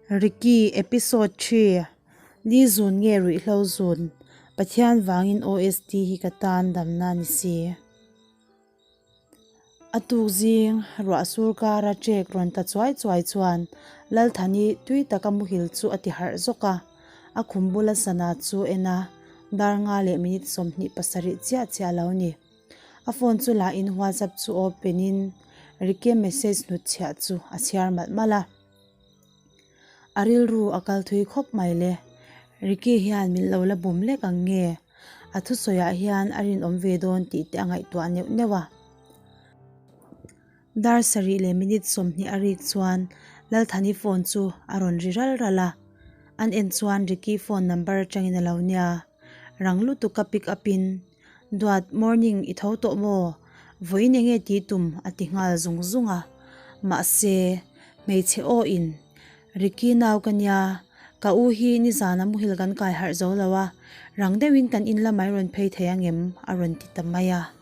Ricky, Episode xii, Li zun nge ruihhlo zun, Pathian vangin OST hi ka tan damna ni si. A tuk zing, ruah sur kara trek rawn ta chuai chuai chuan Lalthani tui taka muhil chu a ti harh zawk a, a khum bula sana chu en a, dar nga leh minute 27 chiah chiah a lo ni. A phone chu la in WhatsApp chu open in Ricky message hnutchhiah chu a chhiar malh malh a. A rilru a kal thui khawp mai le. Ricky hian min lo la bum lek ang nge? A thusawiah hian a rinawm ve dawn tih te a ngaihtuah neuh neuh a. Dar sarih leh minute 20 a rik chuan Lalthani phone chu a rawn ri ral ral a. An en chuan Ricky phone number atangin a lo nia. Rang lutuk a pick up in, Duat, morning i tho tawh maw? Vawiin enge tih tum? a ti nghal zung zung a. Mahse, hmeichhe aw in, Ricky nau ka nia, ka u hi nizana muhil kan kai harh zo lo a, rang deuhin kan in lamah i rawn phei thei angem? a rawn ti ta mai a.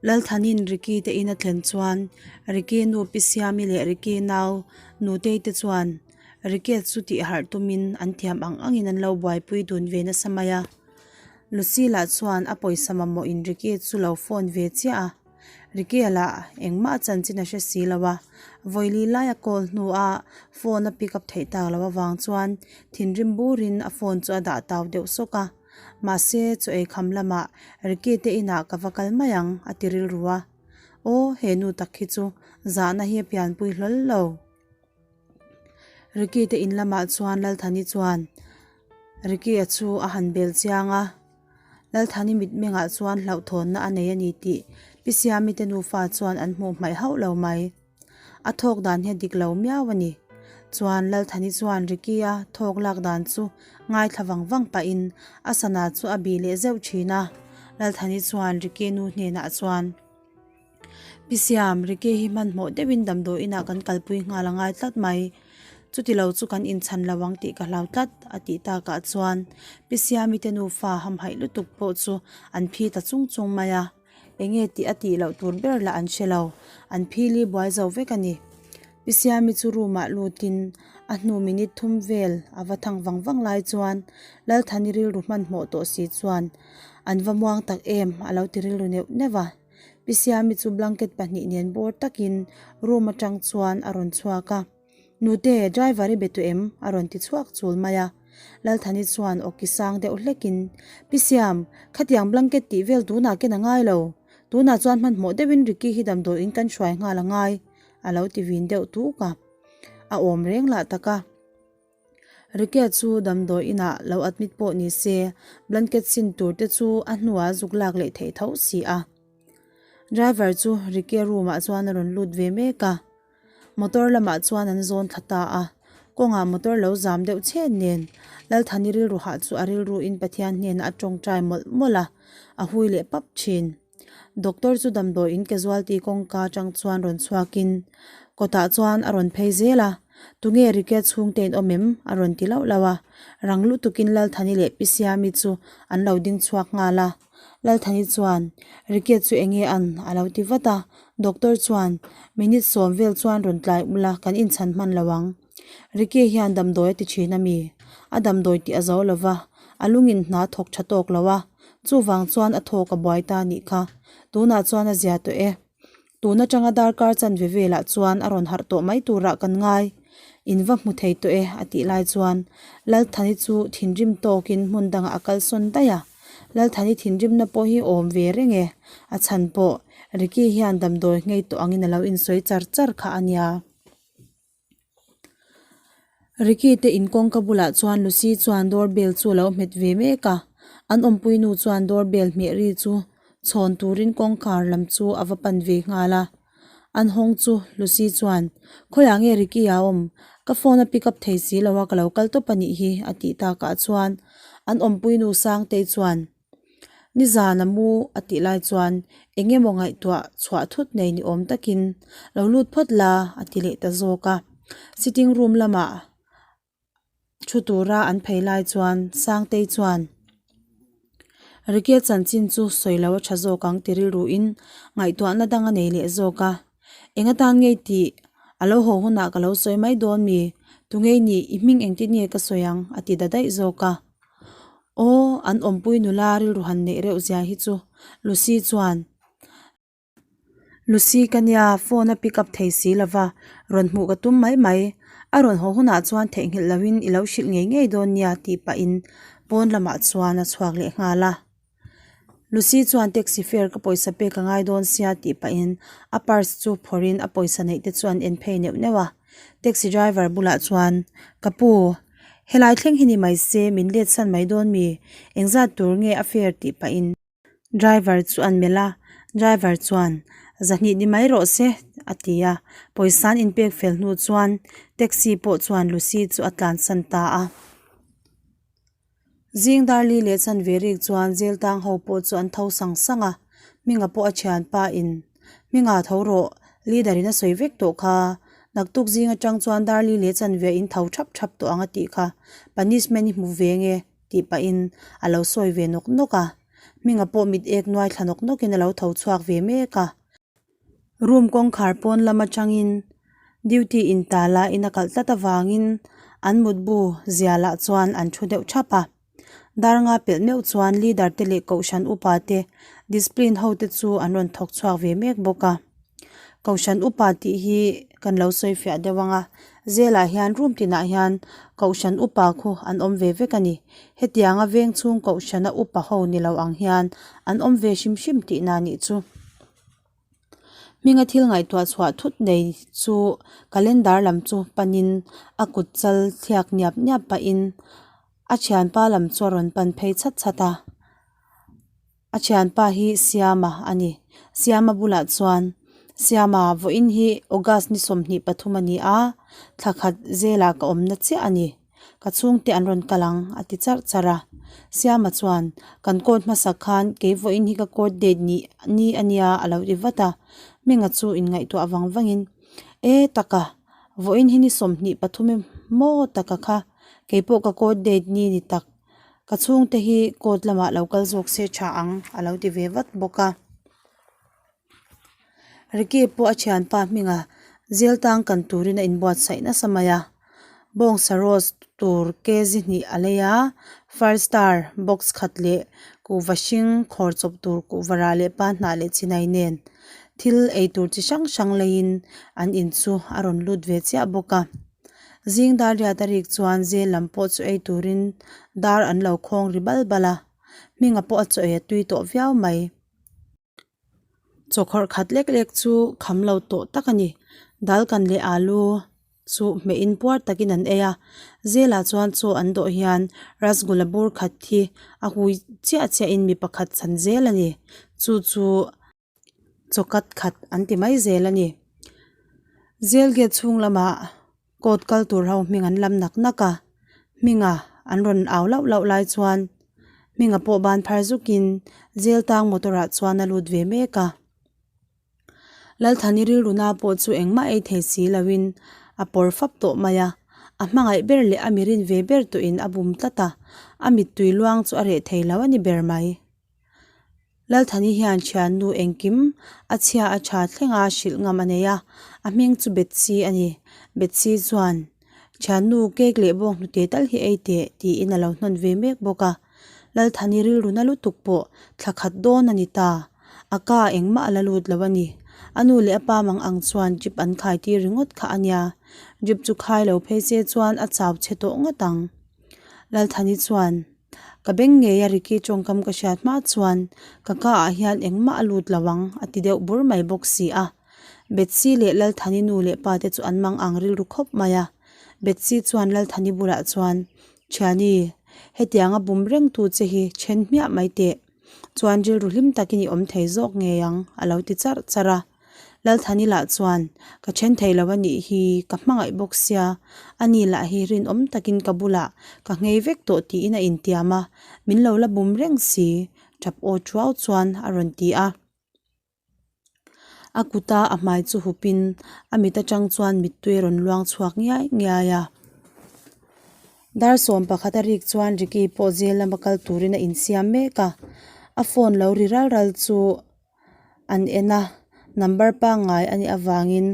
Lalthanin Ricky te in a thlen chuan Ricky nu Pi Siami leh Ricky nau Nutei te chuan Ricky chu tih harh tumin an thiam ang angin an lo buaipui dun ve nasa mai a. Lucy lah chuan a pawisa mamawh in Ricky chu lo phone ve chiah a. Ricky lah engmah a chanchin a hre si lo a, vawili lai a call hnu a phone a pick up theih tak loh avang chuan thinrim burin a phone chu a dah tau deuh sawk a. Mahse, chaw ei kham lamah Ricky te inah ka va kal mai ang, a ti rilru a. Aw, he nu tak hi chu zahna hi a pianpui hlawl lo. Ricky te in lamah chuan Lalthani chuan Ricky-a chu a han bel chiang a. Lalthani mitmengah chuan hlauhthawnna a nei a ni tih Pi Siami te nufa chuan an hmuh hmaih hauh lo mai. A thawk dan hi a dik lo miau a ni. Chuan Lalthani chuan Ricky-a thawk lak dan chu ngaithla vang vang pahin a sana chu a bih leh zeuh thin a. Lalthani chuan Ricky nu hnenah chuan, Pi Siam, Ricky hi hmanhmawh deuhin damdawi inah kan kalpui nghal a ngai tlat mai. Chuti lo chu kan inchan lo ang tih ka hlau tlat, a tih takah chuan Pi Siami te nufa hamhaih lutuk pawh chu an phi ta chung chung mai a. Enge tih a tih loh tur ber lah an hre lo, an phili buai zo vek a ni. Pi Siami chu room ah lutin a hnu minute thum vel a va thang vang vang lai chuan Lalthani rilru hmanhmawh tawh si chuan an va muang tak em a lo ti rilru neuh neuh a. Pi Siami chu blanket pahnih nen bawr takin room atang chuan a rawn chhuak a. Nute, driver i be tu em? a rawn ti chhuak chul mai a. Lalthani chuan awki sang deuh hlekin, Pi Siam, khatiang blanket tih vel tunah ken a ngai lo. Tunah chuan hmanhmawh deuhin Ricky hi damdawiin kan hruai nghal a ngai, a lo ti vin deuh tuk a. A awm reng lah tak a. Ricky chu damdawi inah lo admit pawh ni se, blanket sin tur te chu a hnuah zuk lak leh theih tho si a. Driver chu Ricky room ah chuan a rawn lut ve mek a. Motor lamah chuan an zawn thla ta a, kawngah motor lo zam deuh chhen nen Lalthani rilru hah chu a rilru in Pathian hnenah a tawngtai mawlh mawlh a, a hui leh pap thin. Doctor chu damdawi in casualty kawngka atang chuan rawn chhuak in kawtah chuan a rawn phei zel a, tunge Rike chhungte in awm em? a rawn ti lauh lauh a, rang lutuk in Lalthani leh Pi Siami chu an lo ding chhuak nghal a. Lalthani chuan, Ricky chu enge an? a lo ti vat a, Doctor chuan, Minute sawm vel chuan rawn tlai ula kan inchhan hman lo ang. Ricky hian damdawi a ti thin a mi? A damdawi tih a zo lo va, a lungin hna thawk tha tawk lo a, chuvang chuan a thawk a buai ta nih kha. Tunah chuan a zia tawh e. Tun atanga darkar chanve velah chuan a rawn harh tawh mai turah kan ngai. In va hmu thei tawh e a tih lai chuan Lalthani chu thinrim tawkin hmun dangah a kalsawn daih a. Lalthani thinrimna pawh hi awm ve reng e. A chhan pawh Ricky hian damdawi nghei tawh angin a lo insawi char char kha a nia. Ricky te in kawngka bulah chuan Lucy chuan door bell chu a lo hmet ve mek a, an awmpui nu chuan door bell hmeh ri chu chhawn turin kawngkhar lam chu a va pan ve nghal a. An hawng chu Lucy chuan, Khawiah nge Ricky a awm? Ka phone a pick up thei si lo a ka lo kal tawp a nih hi a tih takah chuan an awmpui nu Sangtei chuan, Nizan a mu a tih lai chuan eng emaw ngaihtuah chhuah thut nei ni awm takin lo lut phawt la a ti leh ta zawk a. Sitting room lamah thu tura an phei lai chuan Sangtei chuan Ricky-a chanchin chu sawi lo a tha zawk ang ti rilruin ngaihtuahna dang a nei leh zawk a. Eng atan ngei tih a lo haw hunah ka lo sawi mai dawn mi? Tungei ni, i hming engtin nge ka sawi ang? a ti da daih zawk a. Aw, an awmpui nula rilru han neih reuh zia hi chu, Lucy chuan. Lucy ka nia, phone a pick up thei si lo va, rawn hmuh ka tum mai mai. A rawn haw hunah chuan theihnghilh loin i lo hrilh ngei ngei dawn nia tih pahin pawn lamah chuan a chhuak leh nghal a. Lucy chuan taxi fare ka pawisa pek a ngai dawn sia tih pahin a purse chu phawrhin a pawisa neih te chu an en phei neuh neuh a. Taxi driver bulah chuan, Ka pu, helai thleng hi ni mai se min let san mai dawn mi? Engzat tur nge a fare tih pahin Driver chu an melh a, driver chuan, Zahnih ni mai rawh se, a ti a. Pawisa an inpek fel hnu chuan taxi pawh chuan Lucy chu a tlansan ta a. Zing Darli leh Chanverik chuan jail tang ho pawh chu an tho sang sang a, Hminga pawh a thianpa in, Hminga tho rawh, leader in a sawi vek tawh kha, naktuk zing atang chuan Darli leh Chanve in tho thap thap tawh ang a tih kha, punishment i hmu ve nge tih pahin a lo sawi ve nawk nawk a, Hminga pawh mit ek nuai thla nawk nawkin a lo tho chhuak ve mek a. Room kawngkhar pawn lam atangin duty in ta la in a kalh tlat avangin an mutbu zia lah chuan an thu deuh thap a. Dar nga pelh meuh chuan leader te leh kohhran upa te discipline ho te chu an rawn thawk chhuak ve mek bawk a. Kohhran upa tih hi kan lo sawi fiah deuh ang a, zelah hian room tinah hian kohhran upa khu an awm ve vek a ni. Hetianga veng chhung kohhrana upa ho ni lo ang hian an awm ve hrim hrim tihna nih chu. Hminga thil ngaihtuah chhuah thut nei chu calendar lam chu panin a kut chal thliak niap niap pahin a thianpa lam chu a rawn pan phei chhat chhat a. A thianpa hi Siama a ni. Siama bulah chuan Siama vawiin hi August ni 23 a ni a, thla khat zelah ka awmna chiah a ni. Ka chhungte an rawn kal ang a ti charh charh a. Siama chuan kan court hmasak khan kei vawiin hi ka court date ni ni a nia a lo ti vat a. Hminga chu inngaihtuah vang vangin E taka, vawiin hi ni 23 emaw taka kha keipawh ka court date ni ni tak. Ka chhungte hi court lamah lo kal zawk se tha ang a lo ti ve vat bawk a. Ricky pawh a thianpa hminga zil tang kan turin a inbuatsaih nasa mai a. Bawngsa roast tur kg hnih a lei a, first star box khat leh kuhva hring khawr chawp tur kuhva rah leh pa hnah leh chinai nen thil ei tur chi hrang hrang leiin an in chu a rawn lut ve chiah bawk a. Zing dar riat a rik chuan zel lam pawh chu ei turin dar an lo khawng ri bal bal a, hminga pawh a chaw ei a tui tawh viau mai. Chawkhawrh khat lek lek chu kham lo tawh tak a ni. Dal kan leh alu chu hmeh in puar takin an ei a, zelah chuan chaw an dawh hian rasgula bur khat hi a hui chiah chiah in mi pakhat chan zel a ni. Chu chu. Chaw kat khat an ti mai zel a ni. Zel gate chhung lamah court kal tur ho hming an lam nak nak a, hminga an rawn au lauh lauh lai chuan hminga pawh ban phar zukin zel tang motor ah chuan a lut ve mek a. Lalthani rilruna pawh chu engmah ei thei si loin a pawr fap tawh mai a, a hmangaih ber leh a mirin ve ber tawhin a bum tlat a, a mittui luang chu a reh thei lo a ni ber mai. Lalthani hian thiannu engkim a chhia a tha thlenga hrilh ngam a nei a, a hming chu Betsy a ni. Betsy chuan, Thiannu cake leh bawng hnute tal hi ei teh, tiin a lo hnawn ve mek bawk a. Lalthani rilru na lutuk pawh thla khat dawn a ni ta. A ka engmah a la lut lo a ni. A nu leh a pa mang ang chuan drip an khai tir ringawt kha a nia. Drip chu khai lo phei se chuan a chau chhe tawh ngawt ang. Lalthani chuan. Ka beng ngei a Ricky tawngkam ka hriat hma chuan ka ka ah hian engmah a lut lo ang a ti deuh bur mai bawk si a. Betsy leh Lalthani nu leh pa te chu an mang ang rilru khawp mai a. Betsy chuan Lalthani bulah chuan, Thiani, hetianga bum reng tu che hi then hmiah mai teh. Chuan rilru hlim takin i awm thei zawk ngei ang a lo ti charh charh a. Lalthani lah chuan, Ka then thei lo a nih hi, ka hmangaih bawk sia, ani lah hi rinawm takin ka bulah ka nghei vek tawh tiin a intiam a, min lo la bum reng si, tap aw thuau chuan a rawn ti a. A kuta a hmai chu hupin a mit atang chuan mittui a rawn luang chhuak ngiai ngiai a. Dar 11 a rik chuan Ricky pawh jail lama kal turin a insiam mek a, a phone lo ri ral ral chu an en a, number pangngai a nih avangin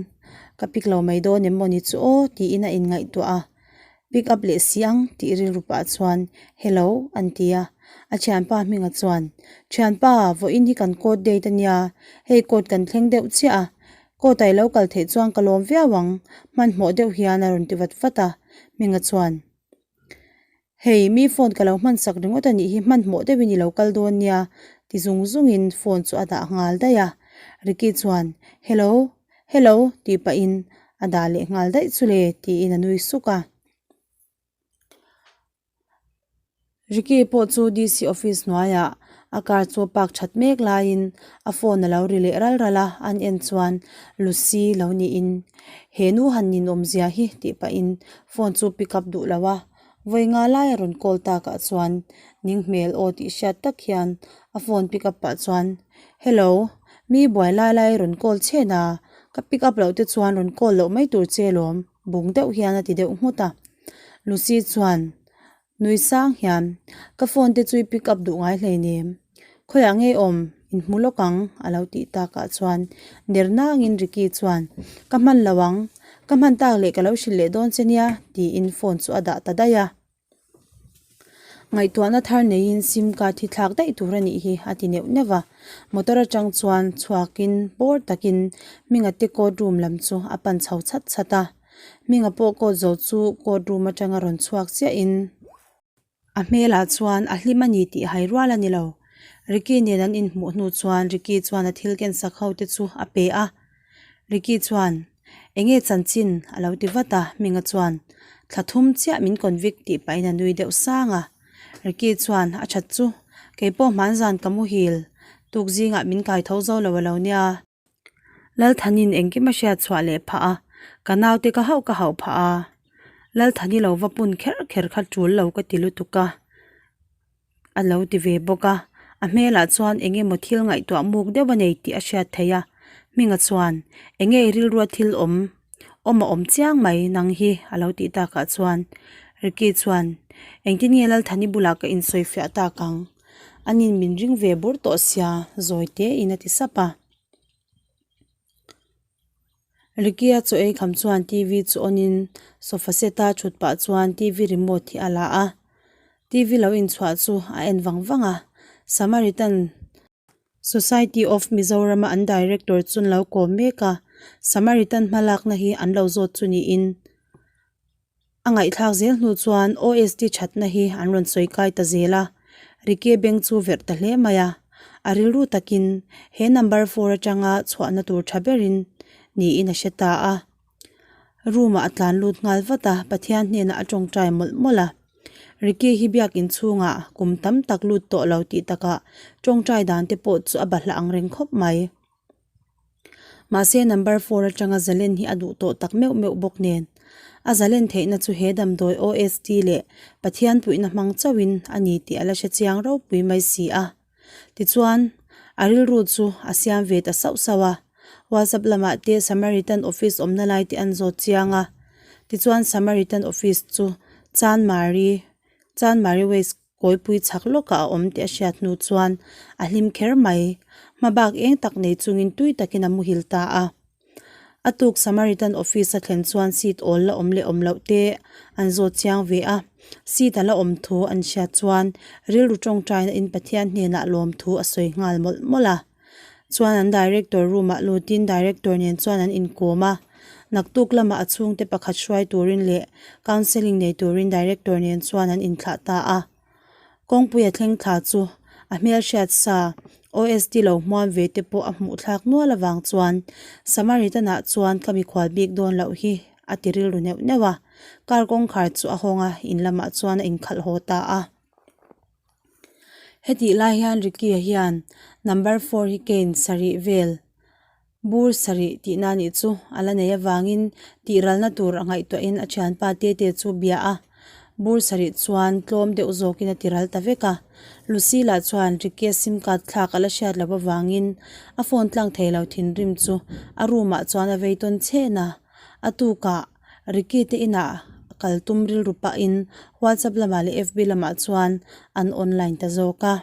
ka pick lo mai dawn em maw ni chu aw tiin a inngaihtuah a. Pick up leh si ang tih rilru pah chuan Hello an ti a. A thianpa hminga chuan, Thianpa, vawiin hi kan court date a nia, hei court kan thleng deuh chiah a, court ah i lo kal theih chuan ka lawm viau ang, hmanhmawh deuh hian a rawn ti vat vat a. Hminga chuan, Hei, mi phone ka lo hman sak ringawt a nih hi, hmanhmawh deuhin i lo kal dawn nia, ti zung zungin phone chu a dah nghal daih a. Ricky chuan, Hello, hello, tih pahin a dah leh nghal daih chu le, tiin a nui suk a. Ricky pawh chu DC office hnuaiah a car chu a park that mek laiin a phone a lo ri leh ral ral a, an en chuan Lucy lo niin, He nu han ninawmzia hi, tih pahin phone chu pick up duh lo a. Vawi nga lai a rawn call takah chuan ning hmel aw tih hriat tak hian a phone pick up pah chuan Hello, mi buai lai lai rawn call chhen a, ka pick up loh te chuan rawn call loh mai tur che lawm bung deuh hian a ti deuh nghut a. Lucy chuan nui sang hian ka phone te chu i pick up duh ngai hleinem. Khawiah ngei awm inhmu lawk ang a lo tih takah chuan ner nangin Ricky chuan ka hman lo ang, ka hman tak leh ka lo hrilh leh dawn che nia tiin phone chu a dah ta daih a. Ngaihtuahna thar neiin sim card hi thlak daih tur a nih hi a ti neuh neuh a, motor atang chuan chhuakin pawr takin Hminga te court room lam chu a pan chho chhat chhat a, Hminga pawh court zo chu court room atanga rawn chhuak chiahin. A hmelah chuan a hlim a ni tih hai rual a ni lo. Ricky nen an inhmuh hnu chuan Ricky chuan a thil ken sak ho te chu a pe a. Ricky chuan, Enge chanchin? a lo ti vat a, Hminga chuan, Thla thum chiah min convict tih pahin a nui deuh sang a. Ricky chuan, A that chu, keipawh hmanzan ka muhil, tuk zingah min kai tho zo lo a lo nia. Lalthanin engkim a hriat chhuah leh phah a, ka naute ka hauh ka hauh phah a, Lalthani lo va pun kher kher kha tul lo ka ti lutuk a, a lo ti ve bawk a, a hmelah chuan eng emaw thil ngaihtuah muk deuh a nei tih a hriat theih a, Hminga chuan eng nge i rilrua thil awm awm a awm chiang mai nang hi a lo tih takah chuan Ricky chuan engtin nge Lalthani bulah ka insawifiah tak ang. Anin min ring ve bur tawh sia, zawi tein a ti sap a. Ricky-a chaw ei kham chuan TV chu on in sofa set a thut pah chuan TV remote hi a la a. TV lo inchhuah chu a en vang vang a. Samaritan Society of Mizoram a an director chu an lo kawm mek a. Samaritan hmalakna hi an lo zawt chu niin A ngaihthlak zel hnu chuan OSD thatna hi an rawn sawi kai ta zel a, Ricky beng chu verh ta hle mai a. A rilru takin he number four atanga chhuahna tur tha berin niin a hre ta a. Room ah a tlan lut nghal vat a, Pathian hnenah a tawngtai mawlh mawlh a. Ricky hi biakin chhungah kum tam tak lut tawh lo tih takah tawngtai dan te pawh chu a bahlah ang reng khawp mai. Mahse number four atanga zalen hi a duh tawh tak meuh meuh bawk nen, a zalen theihna chu he damdawi OST leh Pathian puihna hmang chauhin a ni tih a la hre chiang ropui mai si a. Tichuan, a rilru chu a siam ve ta sauh sauh a. WhatsApp lamah te Samaritan office awmna lai te an zawt chiang a. Tichuan Samaritan office chu Chanmari, Chanmari West, Kawipui chhak lawkah a awm tih a hriat hnu chuan a hlim kher mai. Hmabak eng tak nei chungin tui takin a muhil ta a. A tuk Samaritan office a thlen chuan seat awl la awm leh awm loh te an zawt chiang ve a. Seat a la awm thu an hriat chuan rilru tawngtaina in Pathian hnenah lawm thu a sawi nghal mawlh mawlh a. Chuan an director room ah lutin director nen chuan an inkawm a. Naktuk lamah a chhungte pakhat hruai turin leh counselling nei turin director nen chuan an inthlah ta a. Kawngpui a thleng thla chu a hmelhriat sa OSD lo hmuam ve te pawh a hmuh thlak nual avang chuan Samaritan ah chuan ka mikhual bik dawn loh hi a ti rilru neuh neuh a. Car kawngkhar chu a hawng a, in lamah chuan a inkhalh haw ta a. Hetih lai hian Ricky-a hian number four hi cane sarih vel bur sarih tihna nih chu a la nei avangin tih ralna tur a ngaihtuahin a thianpa tete chu bia a, bur sarih chuan tlawm deuh zawkin a ti ral ta vek a. Lucy lah chuan Ricky-a sim card thlak a la hriat loh avangin a phone tlang thei lo thinrim chu a room ah chuan a vei tawn chhen a, a tukah Ricky te inah kal tum rilru pahin WhatsApp lamah leh FB lamah chuan an online ta zawk a.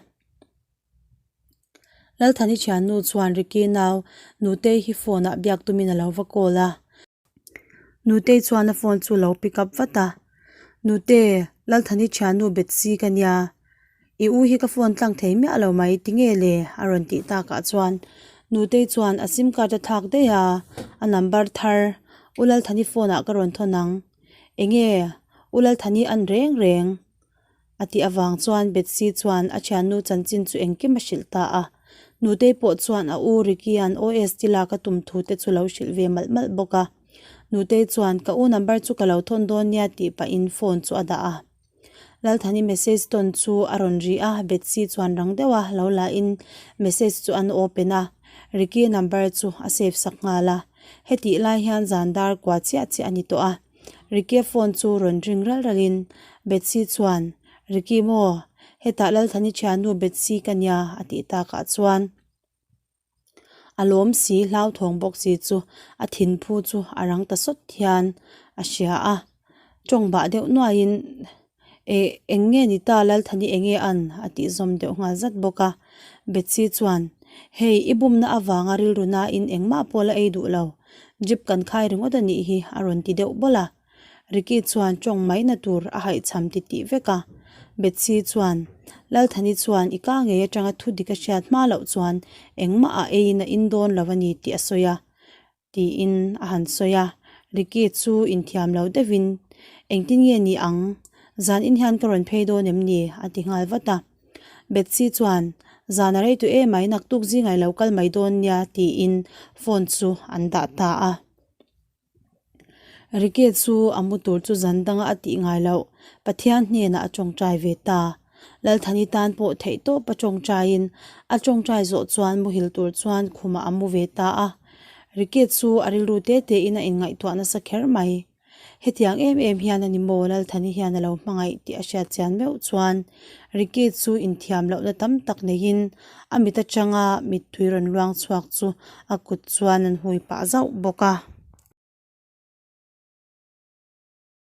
Lalthani thiannu chuan Ricky nau Nutei hi phone ah biak tumin a lo va call a. Nutei chuan a phone chu lo pick up vat a. Nute, Lalthani thiannu Betsy ka nia. I u hi ka phone tlang thei miah lo mai, tinge le? a rawn tih takah chuan Nutei chuan a sim card a thlak daih a, a number thar U Lalthani phone ah ka rawn thawn ang. Enge U Lalthani an reng reng? A tih avang chuan Betsy chuan a thiannu chanchin chu engkim a hrilh ta a. Nutei pawh chuan a u Ricky-a'n OST lak a tum thu te chu lo hrilh ve malh malh bawk a. Nutei chuan ka u number chu ka lo thawn dawn nia tih pahin phone chu a dah a. Lalthani message tawn chu a rawn ri a, Betsy chuan rang deuh a lo la in message chu an open a, Ricky number chu a save sak nghal a. Hetih lai hian zan dar kua chiah chiah a ni tawh a. Ricky-a phone chu rawn ring ral ral in Betsy chuan, Ricky maw? Hetah Lalthani thiannu Betsy ka nia a tih takah chuan. A lawm si hlauthawng bawk si chu a thinphu chu a rang ta sawt hian a hria a, tawng bah deuh nuaiin eh eng nge ni ta Lalthani eng nge an a tih zawm deuh nghal zat bawk a, Betsy chuan hei i bumna avanga rilru nain engmah pawh la ei duh lo, jeep kan khai ringawt a nih hi a rawn ti deuh bawlh a. Ricky chuan tawng maina tur a haihchham ti tih vek a. Betsy chuan, Lalthani chuan i ka ngei atanga thu dik a hriat hma loh chuan engmah a eiin a in dawn lo a ni tih a sawi a, tiin a han sawi a. Ricky chu inthiam lo deuhin, Engtin nge ni ang? Zan in hian ka rawn phei dawn em ni? a ti nghal vat a. Betsy chuan, Zan a rei tawh emai, naktuk zingah i lo kal mai dawn nia, tiin phone chu an dah ta a. Ricky chu a mu tur chu zan danga a tih ngai loh Pathian hnenah a tawngtai ve ta. Lalthani tan pawh theih tawp a tawngtaiin a tawngtai zawh chuan muhil tur chuan khumah a mu ve ta a. Ricky chu a rilru te tein a inngaihtuah nasa kher mai. Hetiang em em hian a ni maw Lalthani hian a lo hmangaih tih a hriat chian meuh chuan Ricky chu inthiam lohna tam tak neiin a mit atanga mittui rawn luang chhuak chu a kut chuan an hui pah zauh bawk a.